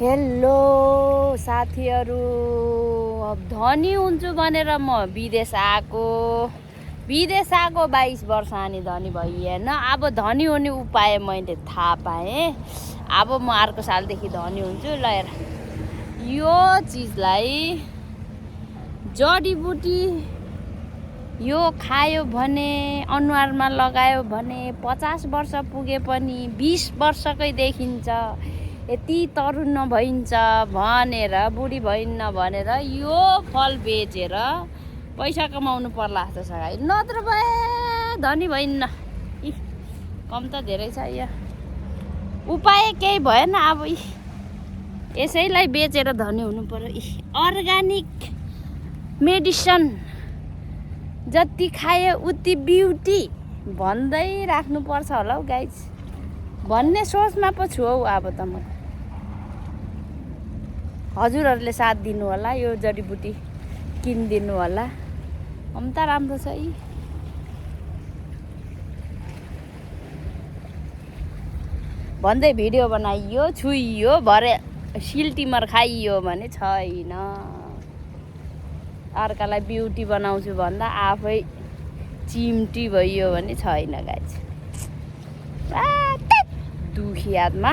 Hello साथीहरू, अब धनी हुन्छु भनेर म विदेश आएको 22 वर्ष अनि धनी भइएन। अब धनी हुने उपाय मैले थाहा पाएँ। अब म अर्को सालदेखि धनी हुन्छु। ल हेर, यो चिजलाई जडीबुटी यो खायो भने, अनुहारमा लगायो भने 50 वर्ष पुगे पनि 20 वर्षकै देखिन्छ, यति तरुण नभइन्छ भनेर, बुढी भइन्न भनेर यो फल बेचेर पैसा कमाउनु पर्ला जस्तो छ गाई। नत्र भए धनी भइन्न। कम त धेरै छ यहाँ। उपाय केही भएन। अब यसैलाई बेचेर धनी हुनु पर्यो। अर्ग्यानिक मेडिसिन जति खायो उति ब्युटी भन्दै राख्नुपर्छ होला हौ गाइज भन्ने सोचमा पो छु हौ। अब त म हजुरहरूले साथ दिनु होला, यो जडीबुटी किनिदिनु होला। त राम्रो छ यी। भन्दै भिडियो बनाइयो, छुइयो, भरे सिल्टिमर खाइयो भने छैन। अर्कालाई ब्युटी बनाउँछु भन्दा आफै चिम्टी भइयो भने छैन गाइज। दुखी आत्मा।